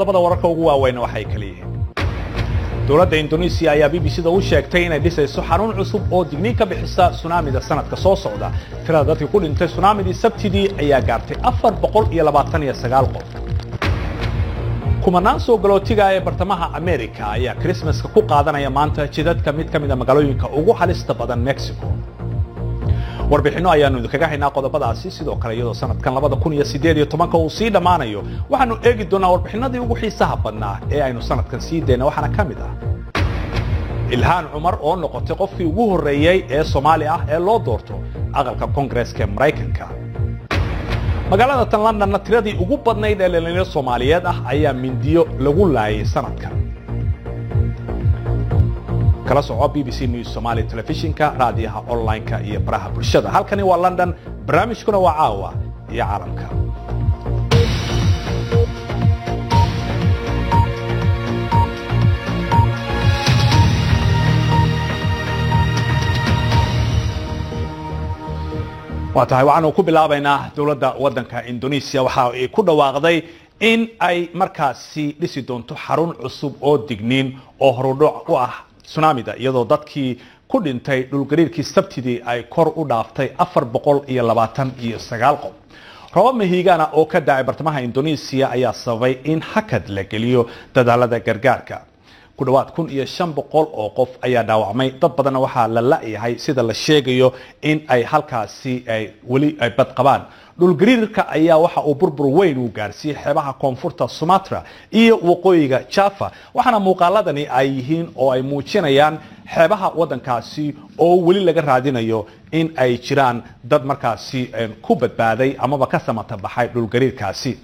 Qodobada wararka ugu waaweyn waxay kala yihiin: dowladda Indonesia ayaa BBC da u sheegtay inay dhisayso xarun cusub oo digniin ka bixisa tsunamida sanadka soo socda. Tirada dadkii ku dhintay tsunamidii Sabtidii ayaa gaartay 429 qof. Kumanaan soo galootiga ee bartamaha America ayaa Christmaska ku qaadanaya maanta jidadka mid ka mid a magaalooyinka ugu halista badan Mexico. Warbixinno ayaanu idinkaga haynaa qodobadaasi. Sidoo kale, iyadoo sanadkan 2018-ka uu sii dhammaanayo, waxaanu eegi doonaa warbixinadii ugu xiisaha badnaa ee aynu sanadkan sii dayna. Waxaana ka mid ah Ilhaan Cumar oo noqotay qofkii ugu horreeyey ee Soomaali ah ee loo doorto aqalka Koongareeska ee Maraykanka. Magaalada tan Londonna tiradii ugu badnayd ee dhalinyaro Soomaaliyeed ah ayaa mindiyo lagu laayay sanadkan. Kala soco BBC News Somali telefishinka, raadiyaha, online-ka iyo baraha bulshada. Halkani waa London, barnaamijkuna waa Caawa iyo Caalamka. Waa tahay, waxaanu ku bilaabaynaa dowladda waddanka Indonesia waxa ay ku dhawaaqday in ay markaasi dhisi doonto xarun cusub oo digniin oo horudhoc u ah tsunamida, iyadoo dadkii ku dhintay dhulgariirkii Sabtidii ay kor u dhaaftay 429 qof. Roobab mahiigana oo ka dacay bartamaha Indonesia ayaa sababay in hakad la geliyo dadaalada gargaarka. Ku dhawaad 1500 oo qof ayaa dhaawacmay, dad badanna waxaa la la'yahay, sida la sheegayo in ay halkaasi ay weli ay bad qabaan. Dhulgariirka ayaa waxa uu burbur weyn uu gaarsiiyey xeebaha koonfurta Sumatra iyo waqooyiga Java, waxaana muuqaaladani ay yihiin oo ay muujinayaan xeebaha waddankaasi oo weli laga raadinayo in ay jiraan dad markaasi ku badbaaday amaba ka samata baxay dhulgariirkaasi.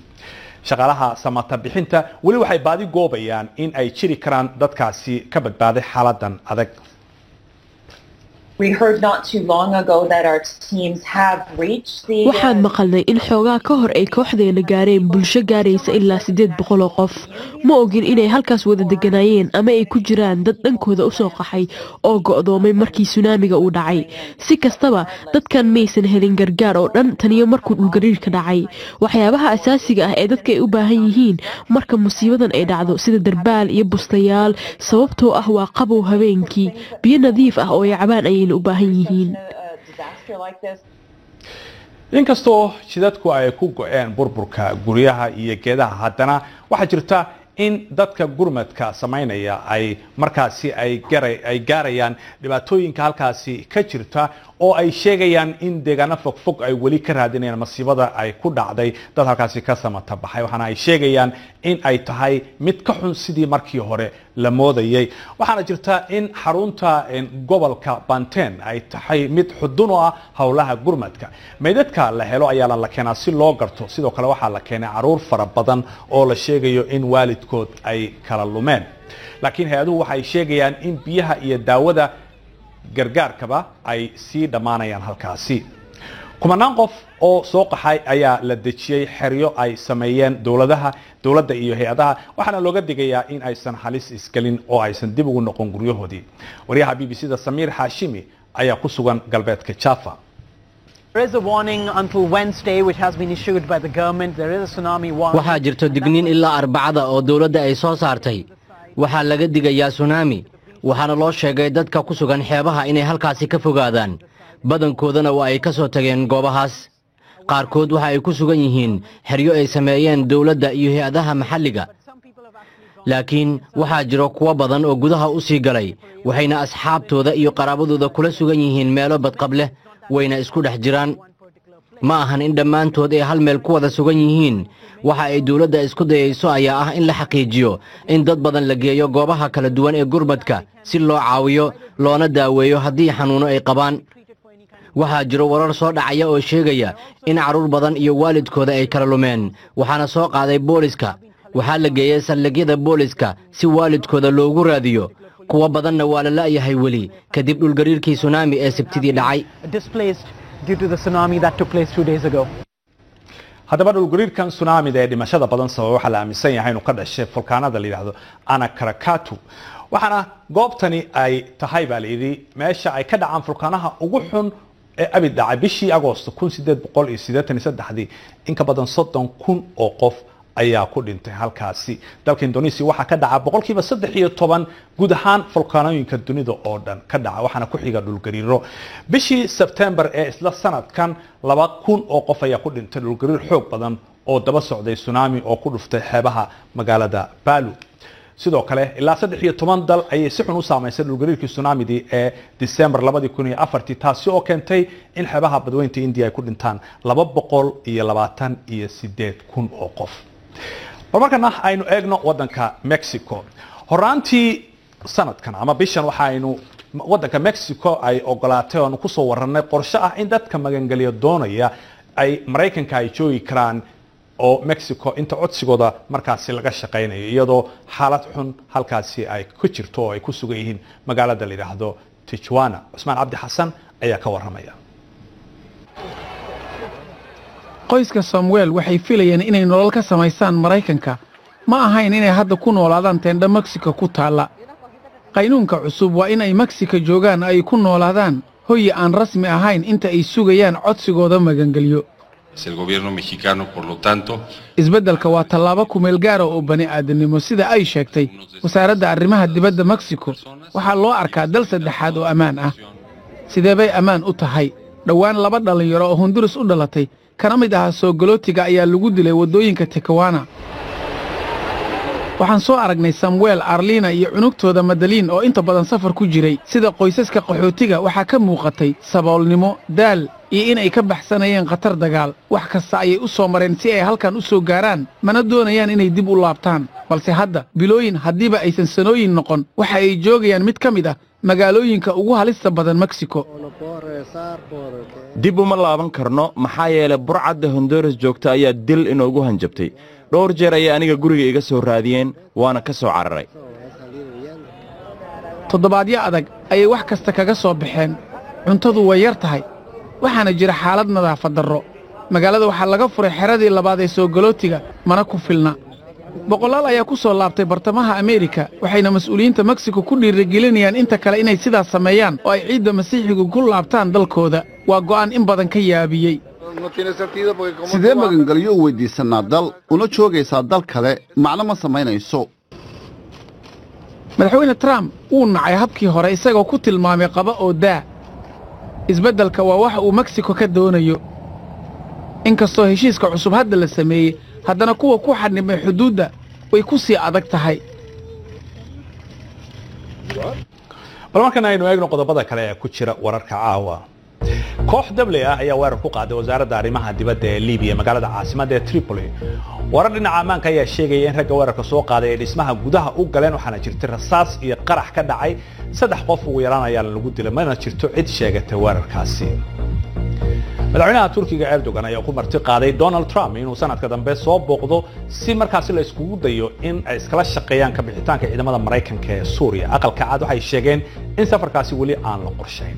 Shaqaalaha samata bixinta weli waxay baadi goobayaan in ay jiri karaan dadkaasi ka badbaaday xaaladan adag. Waxaan maqalnay in xoogaa ka hor ay kooxdeena gaareen bulsho gaaraysa ilaa 800 oo qof. Ma ogin inay halkaas wada deganaayeen ama ay ku jiraan dad dhankooda usoo qaxay oo go'doomay markii sunaamiga uu dhacay. Si kastaba, dadkan maysan helin gargaar oo dhan taniyo markuu dhulgariirka dhacay. Waxyaabaha asaasiga ah ee dadka ay u baahan yihiin marka musiibadan ay dhacdo, sida darbaal iyo bustayaal, sababtoo ah waa qabow habeenkii, biyo nadiif ah oo ay cabaan ayayna u baahan yihiin. Inkastoo jidadku ay ku go-een burburka guryaha iyo geedaha, haddana waxaa jirta in dadka gurmadka samaynaya ay markaasi ay gaarayaan dhibaatooyinka halkaasi ka jirta, oo ay sheegayaan in deegaano fogfog ay weli ka raadinayaan masiibada ay ku dhacday dad halkaasi ka samata baxay. Waxaana ay sheegayaan in ay tahay mid ka xun sidii markii hore la moodayay. Waxaana jirta in xarunta gobolka Banten ay tahay mid xudun u ah howlaha gurmadka. Meydadka la helo ayaa la keenaa si loo garto. Sidoo kale waxaa la keenay caruur fara badan oo la sheegayo in waalidkood ay kala lumeen, laakiin hay-aduhu waxay sheegayaan in biyaha iyo daawada gargaarkaba ay sii dhammaanayaan halkaasi. Kumanaan qof oo soo qaxay ayaa la dejiyey xeryo ay sameeyeen dowladaha, dowladda iyo hay-adaha, waxaana looga digayaa in aysan halis isgelin oo aysan dib ugu noqon guryahoodii. Wariyaha BBC da Samiir Xaashimi ayaa ku sugan galbeedka Java. Waxaa jirto digniin ilaa Arbacada oo dowladda ay soo saartay. Waxaa laga digayaa sunaami, waxaana loo sheegay dadka ku sugan xeebaha inay halkaasi ka fogaadaan. Badankoodana waa ay ka soo tageen goobahaas. Qaarkood waxa ay ku sugan yihiin xeryo ay sameeyeen dowladda iyo hay-adaha maxalliga, laakiin waxaa jiro kuwo badan oo gudaha u sii galay, waxayna asxaabtooda iyo qaraabadooda kula sugan yihiin meelo badqab leh, wayna isku dhex jiraan. Ma ahan in dhammaantood ay hal meel ku wada sugan yihiin. Waxa ay dowladda isku dayayso ayaa ah in la xaqiijiyo in dad badan la geeyo goobaha kala duwan ee gurmadka si loo caawiyo loona daaweeyo haddii xanuuno ay qabaan. Waxaa jiro warar soo dhacaya oo sheegaya in carruur badan iyo waalidkooda ay kala lumeen, waxaana soo qaaday booliska. Waxaa la geeyey saldhigyada booliska si waalidkooda loogu raadiyo. Kuwo badanna waa la la'yahay weli kadib dhulgariirkii sunaami ee Sabtidii dhacay. Haddaba, dhulgariirkan tsunamida ee dhimashada badan sababa waxaa la aaminsan yahay inuu ka dhashay fulkaanada la yidhaahdo Anak Krakatau, waxaana goobtani ay tahay, baa la yidhi, meesha ay ka dhacaan fulkaanaha ugu xun ee abid dhacay. Bishii Agoosto 1883-dii in ka badan 30,000 oo qof ayaa ku dhintay halkaasi. Dalka Indonesia waxaa ka dhaca 13% guud ahaan volkaanooyinka dunida oo dhan ka dhaca, waxaana ku xiga dhulgariiro. Bishii Sebtembar ee isla sanadkan 2000 oo qof ayaa ku dhintay dhulgariir xoog badan oo daba socday tsunami oo ku dhuftay xeebaha magaalada Palu. Sidoo kale ilaa 13 dal ayay si xun u saameysay dhulgariirkii tsunamidii ee December 2004, taasi oo keentay in xeebaha badweynta India ay ku dhintaan 228,000 oo qof. Bal markana aynu eegno wadanka Mexico. Horaantii sanadkan ama bishan waxaaynu wadanka Mexico ay ogolaatay oonu kusoo warranay qorshe ah in dadka magangelyo doonaya ay Maraykanka ay joogi karaan oo Mexico inta codsigooda markaasi laga shaqaynayo, iyadoo xaalad xun halkaasi ay ku jirto oo ay ku sugan yihiin magaalada la yidhaahdo Tijuana. Cusmaan Cabdi Xasan ayaa ka warramaya. Qoyska Samuel waxay filayeen inay nolol ka samaystaan Maraykanka. Ma ahayn inay hadda ku noolaadaan teendha Meksiko ku taalla. Qaynuunka cusub waa in ay Meksika joogaan, ay ku noolaadaan hoyi aan rasmi ahayn inta ay sugayaan codsigooda magangelyo. Isbeddelka waa tallaabo kumeel gaara oo bani aadamnimo, sida ay sheegtay wasaaradda arrimaha dibadda. Meksiko waxaa loo arkaa dal saddexaad oo ammaan ah. Sidee bay ammaan u tahay? Dhowaan laba dhallinyaro oo Honduras u dhalatay kana mid ahaa soo galootiga ayaa lagu dilay waddooyinka Tijuana. Waxaan soo aragnay Samuel, Arlina iyo cunugtooda Madaliin oo inta badan safar ku jiray. Sida qoysaska qaxootiga waxaa ka muuqatay saboolnimo, daal iyo inay ka baxsanayeen khatar dagaal. Wax kasta ayay u soo mareen si ay halkan u soo gaaraan, mana doonayaan inay dib u laabtaan. Balse hadda bilooyin, haddiiba aysan sanooyin noqon, waxa ay joogayaan mid ka mid ah magaalooyinka ugu halista badan Meksiko. Dib uma laaban karno, maxaa yeelay burcadda Honduras joogta ayaa dil inoogu hanjabtay. Dhowr jeer ayay aniga guriga iga soo raadiyeen, waana ka soo cararay. Toddobaadyo adag ayay wax kasta kaga soo baxeen. Cuntadu way yar tahay, waxaana jira xaalad nadaafad darro. Magaalada waxaa laga furay xeradii labaad ee soo galootiga, mana ku filna. Boqolaal ayaa ku soo laabtay bartamaha Ameerika, waxayna mas'uuliyiinta Meksiko ku dhiirigelinayaan inta kale inay sidaas sameeyaan oo ay ciidda Masiixigu ku laabtaan dalkooda. Waa go'aan in badan ka yaabiyey. Sidee magangelyo u weyddiisannaa dal una joogaysaa dal kale? Macno ma samaynayso. Madaxweyne Trump wuu nacay habkii hore, isagoo ku tilmaamay qaba oo daa. Isbeddelka waa waxa uu Meksiko ka doonayo. Inkastoo heshiiska cusub hadda la sameeyey, haddana kuwa ku xadhimay xuduudda way ku sii adag tahay. Bal markan aynu eegno qodobada kale ee ku jira wararka caawa. Koox dabley ah ayaa weerar ku qaaday wasaaradda arrimaha dibadda ee Libiya, magaalada caasimadda ee Tripoli. Warar dhinaca ammaanka ayaa sheegaya in ragga weerarka soo qaaday ay dhismaha gudaha u galeen, waxaana jirtay rasaas iyo qarax ka dhacay. Saddex qof ugu yaraan ayaa lagu dilay, mana jirto cid sheegatay weerarkaasi. Madaxweynaha Turkiga Erdogan ayaa ku marti qaaday Donald Trump inuu sanadka dambe soo booqdo, si markaasi la iskugu dayo in ay iskala shaqeeyaan ka bixitaanka ciidamada Maraykanka ee Suuriya. Aqalka Cad waxay sheegeen in safarkaasi weli aan la qorshayn.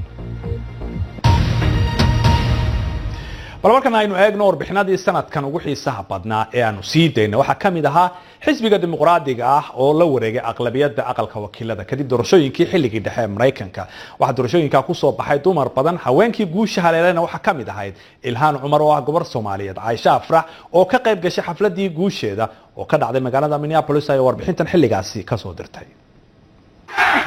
Bal markan aynu eegno warbixinadii sanadkan ugu xiisaha badnaa ee aanu sii dayna. Waxaa ka mid ahaa xisbiga Dimuqraadiga ah oo la wareegay aqlabiyadda Aqalka Wakiilada kadib doorashooyinkii xilligii dhexe ee Maraykanka. Waxaa doorashooyinkaa kusoo baxay dumar badan. Haweenkii guusha haleelena waxaa ka mid ahayd Ilhaan Cumar oo ah gobor Soomaaliyeed. Caaisha Afrax oo ka qayb gashay xafladii guusheeda oo ka dhacday magaalada Minneapolis ayaa warbixintan xilligaasi kasoo dirtay.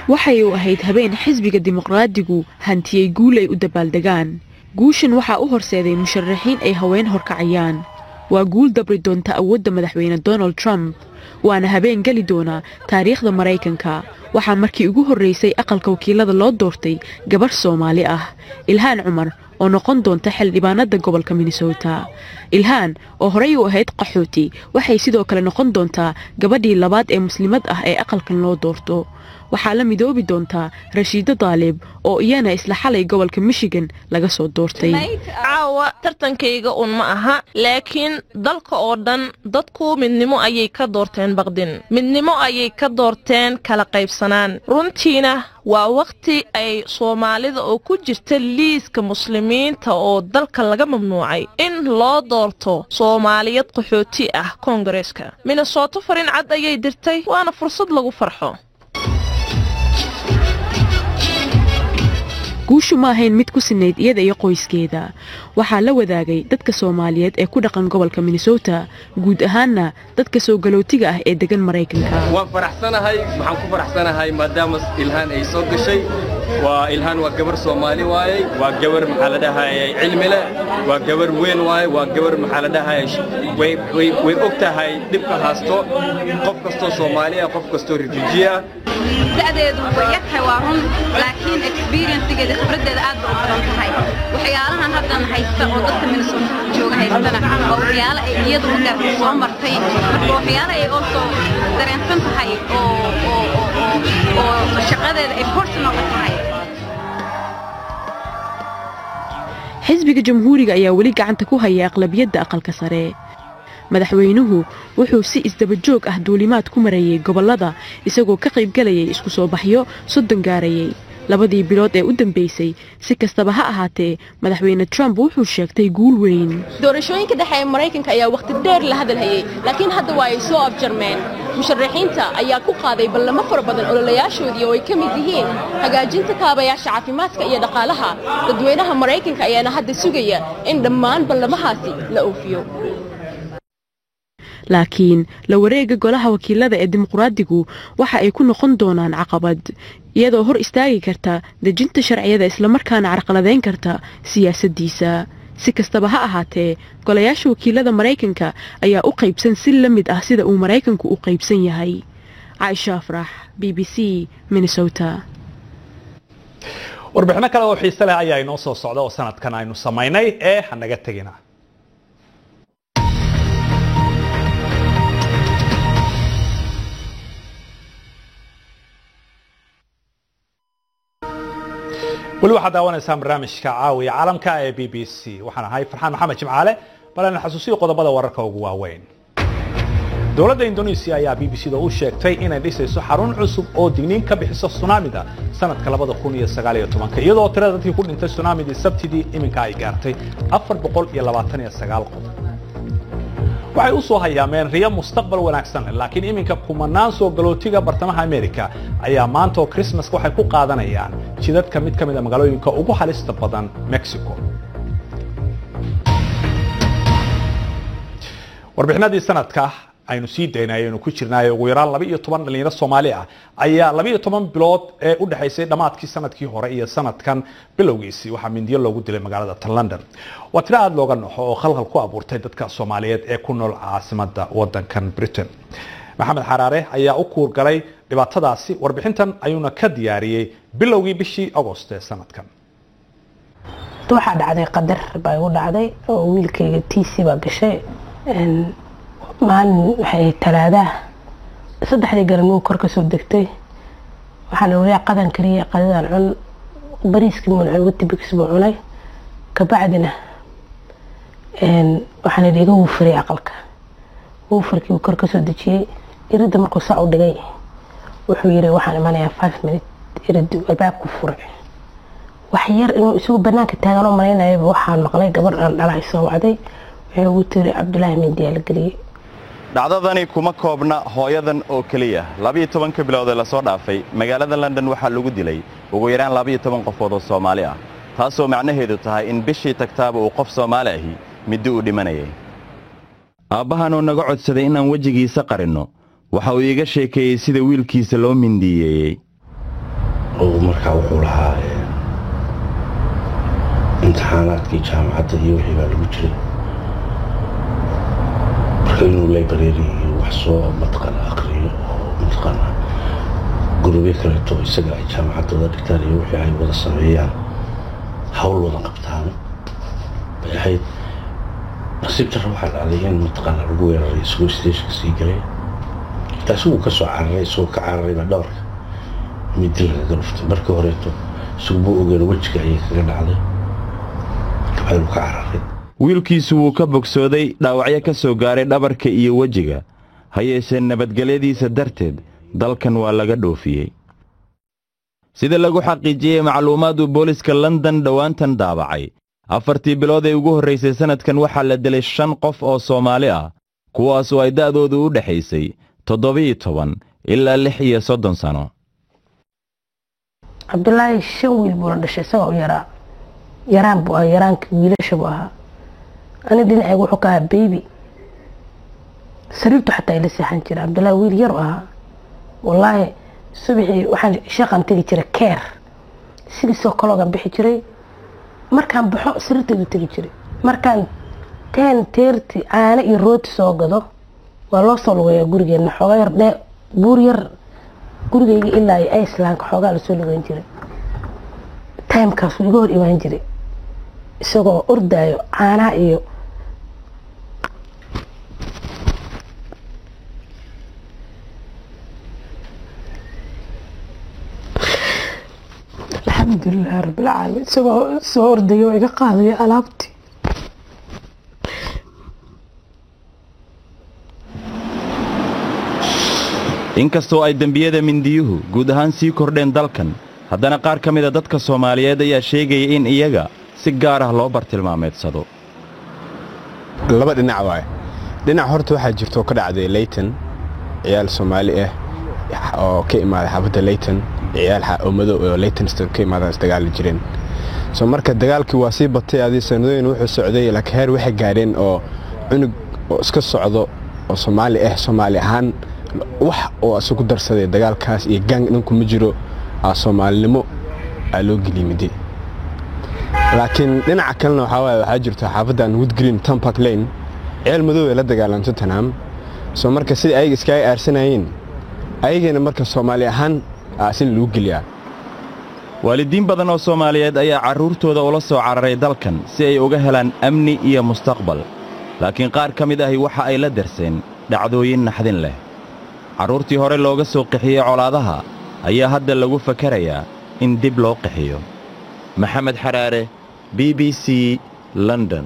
Waxay u ahayd habeen xisbiga Dimuqraadigu hantiyey guul ay u dabaaldegaan. Guushan waxaa u horseeday musharaxiin ay haween horkacayaan. Waa guul dabri doonta awoodda madaxweyne Donald Trump, waana habeen geli doona taariikhda Maraykanka. Waxaa markii ugu horreysay Aqalka Wakiilada loo doortay gabarh Soomaali ah, Ilhaan Cumar, oo noqon doonta xildhibaanada gobolka Minnesota. Ilhaan oo horey u ahayd qaxooti waxay sidoo kale noqon doontaa gabadhii labaad ee muslimad ah ee aqalkan loo doorto. Waxaa la midoobi doontaa Rashiido Daalib oo iyana isla xalay gobolka Michigan laga soo doortay. Caawa tartankayga un ma aha, laakiin dalka oo dhan dadku midnimo ayay ka doorteen baqdin, midnimo ayay ka doorteen kala qaybsanaan. Runtiina waa wakhti ay Soomaalida oo ku jirta liiska Muslimiinta oo dalka laga mamnuucay in loo doorto Soomaaliyad qaxooti ah koongareeska Minnesota. Farin cad ayay dirtay, waana fursad lagu farxo. Guushu ma ahayn mid ku sinayd iyada iyo qoyskeeda. Waxaa la wadaagay dadka Soomaaliyeed ee ku dhaqan gobolka Minnesota, guud ahaanna dadka soo galootiga ah ee degan Maraykanka. Waan faraxsanahay. Waxaan ku faraxsanahay maadaama Ilhaan ay soo gashay. Waa Ilhaan, waa gabar Soomaali waayey, waa gabar, maxaa la dhahayay, cilmi leh, waa gabar weyn waaye, waa gabar, maxaa la dhahayay, way way way og tahay dhibka haasto qof kastoo Soomaali ah, qof kastoo refugee ah. Da'deedu way yar tahay, waa run, laakiin experiencegeeda, khibraddeeda aad bay u badan tahay. Waxyaalahan haddan haysta oo dadka Minnesota jooga haystana waa waxyaalo ay iyadu markaas soo martay. Marka waxyaalo ay also dareensan tahay oo shaqadeeda ay personal u tahay. Xisbiga Jamhuuriga ayaa weli gacanta ku haya aqlabiyadda Aqalka Sare. Madaxweynuhu wuxuu si isdaba joog ah duulimaad ku marayay gobollada, isagoo ka qaybgalayay isku soo baxyo 30 gaarayay labadii bilood ee u dambeysay. Si kastaba ha ahaatee, Madaxweyne Trump wuxuu sheegtay guul weyn. Doorashooyinka dhexe ee Maraykanka ayaa wakhti dheer la hadalhayay, laakiin hadda waa ay soo afjarmeen. Musharaxiinta ayaa ku qaaday ballamo fara badan ololayaashoodii, oo ay ka mid yihiin hagaajinta kaabayaasha caafimaadka iyo dhaqaalaha. Dadweynaha Maraykanka ayaana hadda sugaya in dhammaan ballamahaasi la oofiyo. Laakiin la wareega Golaha Wakiilada ee Dimuqraadigu waxa ay ku noqon doonaan caqabad, iyadoo hor istaagi karta dejinta sharciyada, islamarkaana carqaladeyn karta siyaasaddiisa. Si kastaba ha ahaatee, golayaasha wakiilada Maraykanka ayaa u qaybsan si la mid ah sida uu Maraykanku u qaybsan yahay. Caaisha Afrax, BBC, Minnesota. Warbixino kale oo xiise leh ayaa inoo soo socda oo sanadkan aynu samaynay ee hanaga tegina. Weli waxaad daawanaysaan barnaamijka Caawiya Caalamka ee BBC. Waxaan ahay Farxaan Maxamed Jimcaale. Bal aan xasuusiyo qodobada wararka ugu waaweyn. Dowladda Indonesia ayaa BBC da u sheegtay inay dhisayso xarun cusub oo digniin ka bixiso tsunamida sanadka 2019, iyadoo tirada dadkii ku dhintay tsunamidii Sabtidii iminka ay gaartay 429 qof. Waxay u soo hayaameen riyo mustaqbal wanaagsan leh, laakiin iminka kumanaan soo galootiga bartamaha America ayaa maanta oo Christmaska waxay ku qaadanayaan jidadka mid ka mid a magaalooyinka ugu halista badan Mexico. Warbixinadii sanadka aynu sii daynay aynu ku jirnay. Ugu yaraan 12 dhalinyaro Soomaali ah ayaa 12 bilood ee u dhexaysay dhammaadkii sanadkii hore iyo sanadkan bilowgiisii waxaa mindiyo loogu dilay magaalada tan London. Waa tiro aada looga naxo oo khalkhal ku abuurtay dadka Soomaaliyeed ee ku nool caasimada wadankan Britain. Maxamed Xaraare ayaa u kuurgalay dhibaatadaasi, warbixintan ayuuna ka diyaariyey bilowgii bishii Agost ee sanadkan. Waxaa dhacday qadar baa igu dhacday oo wiilkayga tiisi baa gashay. Maalin waxay Talaadaha 3dii galabnimo kor ka soo degtay. Waxaan wariyaa qadan kariya, qadadaan cun. Bariiskii muun cun, Weetabix buu cunay. Kabacdina waxaan idhi iga wuufaray aqalka. Wuufarkii uu kor ka soo dejiyey, iridda markuu saa u dhigay wuxuu yiri, "Waxaan imanayaa 5 minute." Iriddu albaabku furay, wax yar inuu isagu banaanka taagan oo malaynayaba, waxaan maqlay gabadh aan dhala ay soo wacday. Waxay ugu tiri, "Cabdulaahi mindiyaa la geliyey." Dhacdadani kuma koobna hooyadan oo keliya. 12-ka bilood ee lasoo dhaafay magaalada London waxaa lagu dilay ugu yaraan 12 qofood oo Soomaali ah, taasoo macnaheedu tahay in bishii tagtaaba uu qof Soomaali ahi middo uu dhimanayay. Aabbahan oo naga codsaday inaan wejigiisa qarinno waxa uu iiga sheekeeyey sida wiilkiisa loo mindiyeeyey. Markaa wuxuu lahaa imtixaanaadkii jaamacadda iyo wixii baa lagu jiray. Marka inuu library iyo wax soo mataqaana aqriyo oo mataqaana gurubyo kaleeto isaga ay jaamacadda wada dhigtaan iyo wixii ay wada sameeyaan, hawl wada qabtaan bay ahayd. Nasiib darro waxaa dhacday in mataqaana lagu weeraray isagoo stationka sii galay. Taasi wuu ka soo cararay. Isagoo ka cararay baa dhabarka midi lagaga dhuftay. Markii horeeto isagu buu ogeen, wejiga ayay kaga dhacday, kabacdi wuu ka cararay. Wiilkiisu wuu ka bogsooday dhaawacyo ka soo gaaray dhabarka iyo wejiga, ha yeeshee nabadgelyadiisa darteed dalkan waa laga dhoofiyey. Sida lagu xaqiijiyey macluumaad uu booliska London dhowaantan daabacay, afartii bilood ee ugu horraysay sannadkan waxaa la dilay shan qof oo Soomaali ah, kuwaasoo ay da'doodu u dhexaysay 17 ilaa 36 sano. Cabdulaahi 5 wiil buuna dhashay, isagoo u yaraa, yaraan buu ahaa, yaraanka wiilasha buu ahaa. Ani dhinacayga wuxuu ka ahaa baby, sariirtu xataa ila seexan jira. Cabdulaahi wiil yar u ahaa. Wallaahi subaxii waxaan shaqan tegi jiray keer, sidiisoo kaloogan bixi jiray. Markaan baxo sariirtaydu tegi jiray. Markaan 10:30 caano iyo rooti soo gado, waa loo soo lugeeyaa gurigeena, xoogaa yar dhee buur yar gurigayga ilaa iyo Icelandka xoogaa lasoo lugeyn jiray. Timekaasuu iga hor imaan jiray isagoo ordaayo caanaha iyo alxamdulilah rabbilcaalamiin, isagoo soo ordaya oo iga qaadaya alaabtii. Inkastoo ay dembiyada mindiyuhu guud ahaan sii kordheen dalkan, haddana qaar ka mida dadka Soomaaliyeed ayaa sheegaya in iyaga si gaar ah loo bartilmaameedsado. Laba dhinac waaye. Dhinac horta waxaa jirta oo ka dhacday Leyton, ciyaal Soomaali ah oo ka imaaday xaafadda Leyton, ciyaal oo madow oo Leyton ka imaadaan isdagaali jireen. Soo marka dagaalkii waa sii batay, adii sanadooyin wuxuu socday, laakiin heer waxay gaadheen oo cunug oo iska socdo oo Soomaali ah, Soomaali ahaan wax oo isugu darsaday dagaalkaas iyo gang dhanku ma jiro, Soomaalinimo aa loo geliyey midi. Laakiin dhinaca kalena waxaa waaye, waxaa jirta xaafaddan Wood Green, Tampark Lane, ciyaal madow ay la dagaalaan Tottenham. Soo marka sidii ayaga iskaga aarsanayeen, ayagana marka Soomaali ahaan sina lagu geliyaa. Waalidiin badan oo Soomaaliyeed ayaa carruurtooda ula soo cararay dalkan si ay uga helaan amni iyo mustaqbal, laakiin qaar ka mid ahi waxa ay la darseen dhacdooyin naxdin leh. Carruurtii hore looga soo qixiyey colaadaha ayaa hadda lagu fakarayaa in dib loo qixiyo. Maxamed Xaraare, BBC, London.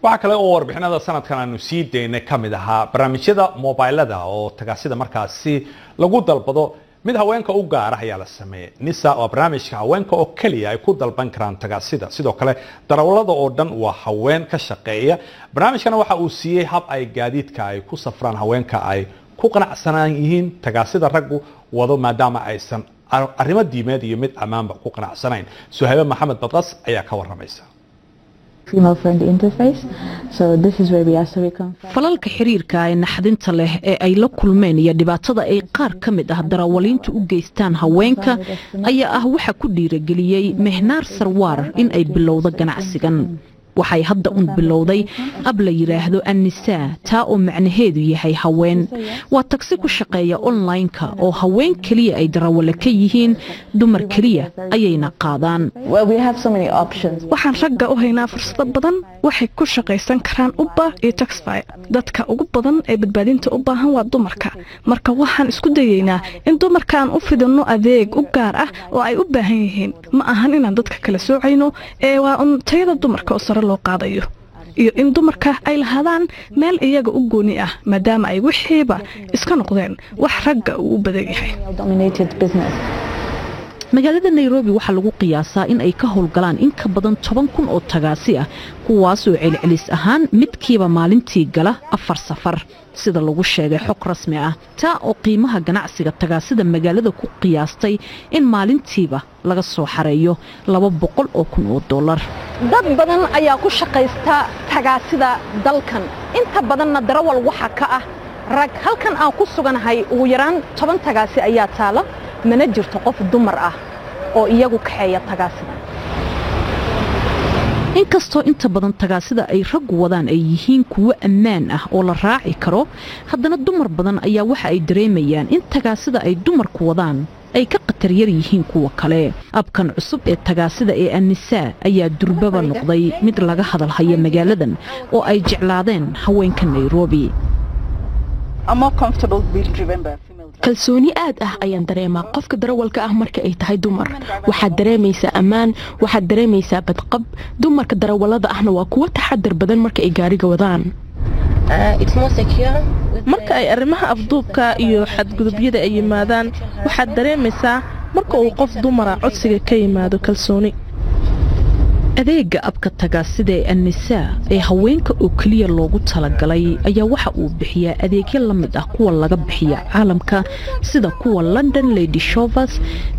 Waxaa kale oo warbixinada sanadkan aanu sii daynay ka mid ahaa barnaamijyada mobilada oo tagaasida markaasi lagu dalbado. Mid haweenka u gaara ayaa la sameeyey, Nisa, waa barnaamijka haweenka oo keliya ay ku dalban karaan tagaasida. Sidoo kale darawallada oo dhan waa haween ka shaqeeya. Barnaamijkana waxa uu siiyey hab ay gaadiidka ay ku safraan haweenka ay ku qanacsanaan yihiin tagaasida raggu wado, maadaama aysan arrimo diimeed iyo mid ammaanba ku qanacsanayn. Suhaybe Maxamed Badqas ayaa ka waramaysa. Falalka xiriirka ee naxdinta leh ee ay la kulmeen iyo dhibaatada ay qaar ka mid ah darawaliintu u geystaan haweenka ayaa ah waxa ku dhiirageliyey Mehnaar Sarwaar in ay bilowdo ganacsigan. Waxay hadda un bilowday ab la yidhaahdo Annisaa, taa oo macnaheedu yahay haween. Waa tagsi ku shaqeeya online-ka oo haween keliya ay darawale ka yihiin, dumar keliya ayayna qaadaan. Waxaan ragga u haynaa fursado badan. Waxay ku shaqaysan karaan Uber iyo Taxify. Dadka ugu badan ee badbaadinta u baahan waa dumarka. Marka waxaan isku dayeynaa in dumarka aan u fidinno adeeg u gaar ah oo ay u baahan yihiin. Ma ahan inaan dadka kala soocayno, ee waa un tayada dumarka oo sare loo qaadayo iyo in dumarka ay lahaadaan meel iyaga u gooni ah, maadaama ay wixiiba iska noqdeen wax ragga uu u badan yahay. Magaalada Nairobi waxaa lagu qiyaasaa in ay ka howlgalaan in ka badan 10,000 oo tagaasi ah, kuwaasoo celcelis ahaan midkiiba maalintii gala 4 safar, sida lagu sheegay xog rasmi ah, taa oo qiimaha ganacsiga tagaasida magaalada ku qiyaastay in maalintiiba laga soo xareeyo $200,000. Dad badan ayaa ku shaqaysta tagaasida dalkan, inta badanna darawal waxa ka ah rag. Halkan aan ku suganahay ugu yaraan 10 tagaasi ayaa taala, mana jirto qof dumar ah oo iyagu kaxeeya tagaasida. Inkastoo inta badan tagaasida ay raggu wadaan ay yihiin kuwo ammaan ah oo la raaci karo, haddana dumar badan ayaa waxa ay dareemayaan in tagaasida ay dumarku wadaan ay ka khatar yar yihiin kuwa kale. Abkan cusub ee tagaasida ee Annisaa ayaa durbaba noqday mid laga hadalhaya magaaladan oo ay jeclaadeen haweenka Nairobi. Kalsooni aad ah ayaan dareemaa qofka darawalka ah marka ay tahay dumar. Waxaad dareemaysaa ammaan, waxaad dareemaysaa badqab. Dumarka darawallada ahna waa kuwo taxadar badan marka ay gaariga wadaan. Marka ay arrimaha afduubka iyo xadgudubyada ay yimaadaan, waxaad dareemaysaa marka uu qof dumara codsiga ka yimaado kalsooni. Adeega app-ka tagaasida ee Annisaa ee haweenka oo keliya loogu talagalay ayaa waxa uu bixiyaa adeegyo la mid ah kuwa laga bixiya caalamka, sida kuwa London Lady Chauffeurs,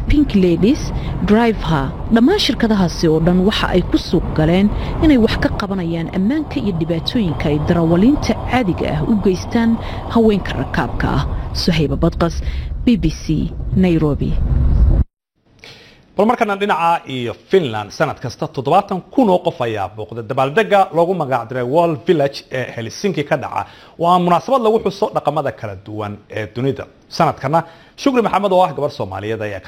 Pink Ladies, DriveHer. Dhammaan shirkadahaasi oo dhan waxa ay ku suuq galeen inay wax ka qabanayaan ammaanka iyo dhibaatooyinka ay darawaliinta caadiga ah u geystaan haweenka rakaabka ah. Suhayba Badqas, BBC, Nairobi. Bal markana dhinaca iyo Finland. Sanad kasta 70,000 oo qof ayaa booqda dabaaldega loogu magacdiray World Village ee Helsinki ka dhaca. Waa munaasabad lagu xuso dhaqamada kala duwan ee dunida. Sanadkana Shukri Maxamed oo ah gabar Soomaaliyeed ayaa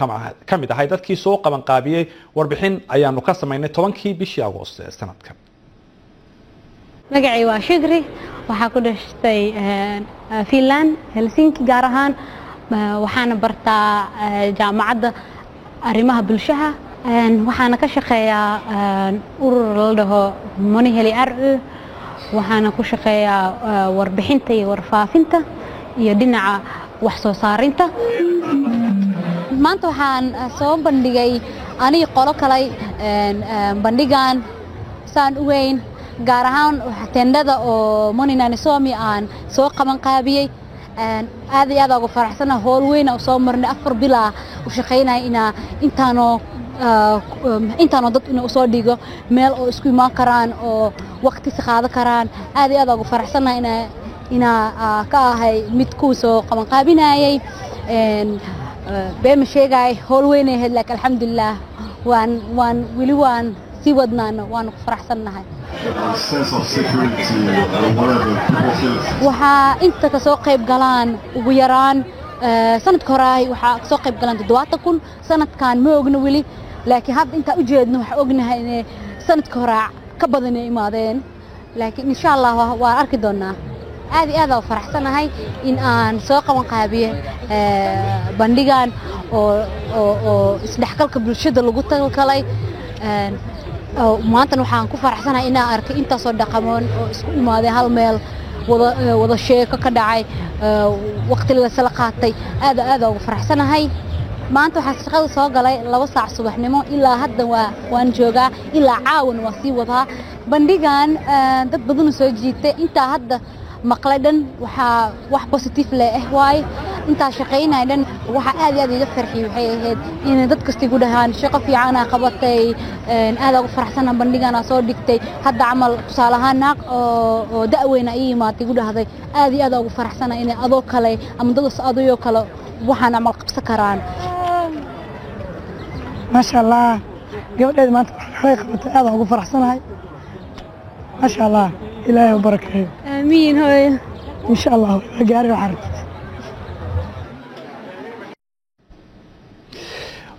ka mid ahay dadkii soo qabanqaabiyey. Warbixin ayaanu ka samaynay 10-kii bishii Agoosto ee sanadkan. Magacay waa Shukri. Waxaa ku dhashtay Finland, Helsinki gaar ahaan. Waxaana bartaa jaamacadda arrimaha bulshaha, waxaana ka shaqeeyaa urur la dhaho Moniheli ry. Waxaana ku shaqeeyaa warbixinta iyo warfaafinta iyo dhinaca wax soo saarinta. Maanta waxaan soo bandhigay aniga qolo kalay bandhigan saan u weyn, gaar ahaan tendhada oo Moninaanisomi aan soo qaban qaabiyey. Aad iyo aad uga faraxsana. Howl weyn soo marnay, 4 bilaa u shaqaynaya inaa intaanoo dad ina usoo dhigo meel oo isku imaan karaan oo waqti si qaadan karaan. Aad iyo aad uga faraxsanahay inaa ka ahay mid kuwa soo qabanqaabinayay. Beema sheegay, howl weyn ay ahayd, laakiin alxamdulilah waan weli waan sii wadnaana, waanu ku faraxsannahay. Waxaa inta kasoo qayb galaan ugu yaraan sanadka horaay waxaa kasoo qayb galaan 70,000. Sanadkan ma ogna weli, laakiin hadda intaa u jeedno waxaa ognahay inay sanadka horaa ka badan ay imaadeen, laakiin insha Allah waan arki doonaa. Aad iyo aad aan faraxsanahay in aan soo qaban qaabiye bandhigan oo isdhexgalka bulshada lagu talgalay. Maantana waxaan ku faraxsanahay inaan arkay intaasoo dhaqamoon oo isku imaaday hal meel, wada sheeko ka dhacay, waqti lasala qaatay. Aad aad ugu faraxsanahay. Maanta waxaa shaqada soo galay 2 saac subaxnimo, ilaa hadda waan joogaa, ilaa caawan waa sii wadaa. Bandhigan dad badan soo jiitay. Intaa hadda maqlay dhan waxaa wax positive leh waaye. Intaa shaqaynaya dhan waxaa aad iyo aad iga farxiyay waxay ahayd inay dad kasta igu dhahaan shaqo fiicanaa qabatay, aad ugu faraxsana bandhiganaa soo dhigtay. Hadda camal tusaale ahaan naag oo da'weyna ii imaatay, igu dhahday aad iyo aad ugu faraxsana inay adoo kale ama dad adoo kale waxaan camal qabsan karaan. Maasha Allah, gabadheeda maanta waxay qabatay aad ugu faraxsanahay. Maasha Allah, Ilaahay u barakeeyo. Aamiin hooyo. Insha Allah waa gaari waxaa rabtid.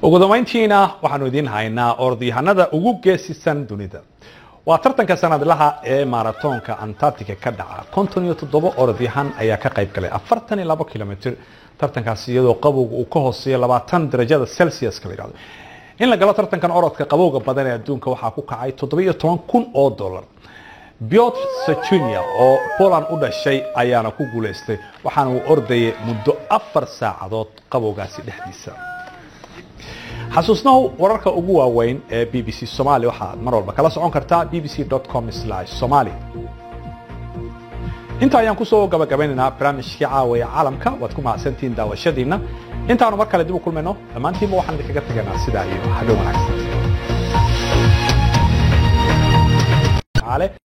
Ugu dambayntiina waxaanu idiin haynaa orodyahanada ugu geesisan dunida. Waa tartanka sanadlaha ee maratoonka Antarctica ka dhaca. 57 orodyahan ayaa ka qayb galay 42 kilomitr tartankaasi, iyadoo qabowga uu ka hooseeyo 20 darajada Celsius-ka la yidhahdo. In la galo tartankan orodka qabowga badan ee adduunka waxaa ku kacay 17,000 oo dollar. Piotr Sachunia oo Poland u dhashay ayaana ku guuleystay, waxaana uu ordayay muddo 4 saacadood qabowgaasi dhexdiisa. Xasuusnahu wararka ugu waaweyn ee BBC Somali waxaad mar walba kala socon kartaa bbc.com/somali. Inta ayaan kusoo gabagabeynaynaa barnaamijkii caawa ee caalamka. Waad ku mahadsantihiin daawashadiina. Intaanu mar kale dib u kulmayno, dhammaantiinba waxaan idinkaga teganaa sidaa iyo habeen wanaagsan.